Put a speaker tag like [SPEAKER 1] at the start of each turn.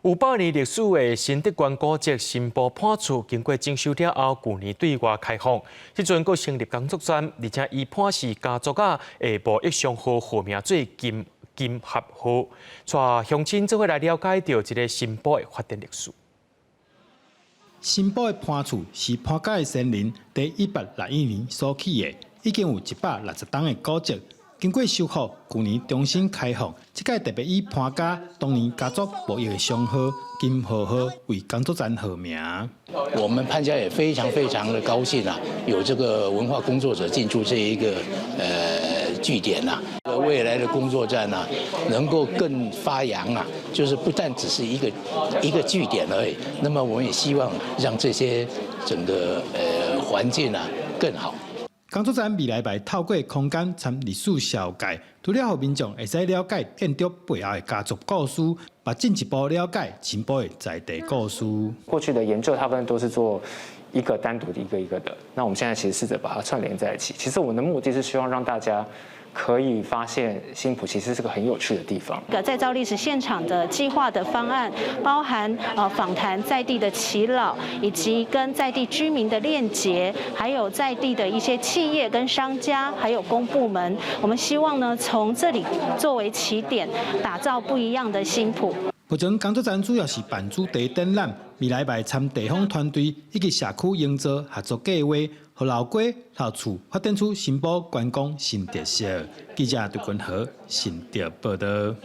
[SPEAKER 1] 有百年歷史的新德縣古蹟新埔潘厝，經過整修了後，舊年對外開放。這陣閣成立工作站，而且以潘氏家族仔的貿易商號號名做金金合號，帶鄉親做伙來了解著這个新埔的發展歷史。
[SPEAKER 2] 新埔的潘厝是潘家的先人佇1861年所起的，已經有160冬的古蹟。經過修復，舊年重新開放。這擺特別以潘家當年家族貿易的商號金和號為工作站號名。
[SPEAKER 3] 我們潘家也非常非常的高興啊，有這個文化工作者進駐這一個據點啊，未來的工作站啊，能夠更發揚啊，就是不但只是一個一個據點而已。那麼我們也希望讓這些整個環境啊更好。
[SPEAKER 2] 工作站未來會透過空間參歷史紹介，除了予民眾會使了解建築背後的家族故事，嘛進一步了解新埔的在地故事。
[SPEAKER 4] 過去的研究大部分都是做一個單獨的一個一個的，那我們現在其實試着把它串聯在一起。其實我們的目的是希望讓大家可以發現新埔其實是個很有趣的地方。
[SPEAKER 5] 個再造歷史現場的計劃的方案，包含訪談在地的耆老，以及跟在地居民的鏈接，還有在地的一些企業跟商家，還有公部門。我們希望呢，從這裡作為起點，打造不一樣的新埔。
[SPEAKER 2] 目前工作站主要是辦主題展覽，未來會參地方團隊以及社區營造合作計劃，予老街、老厝發展出新埔觀光新特色。記者杜君和新竹報道。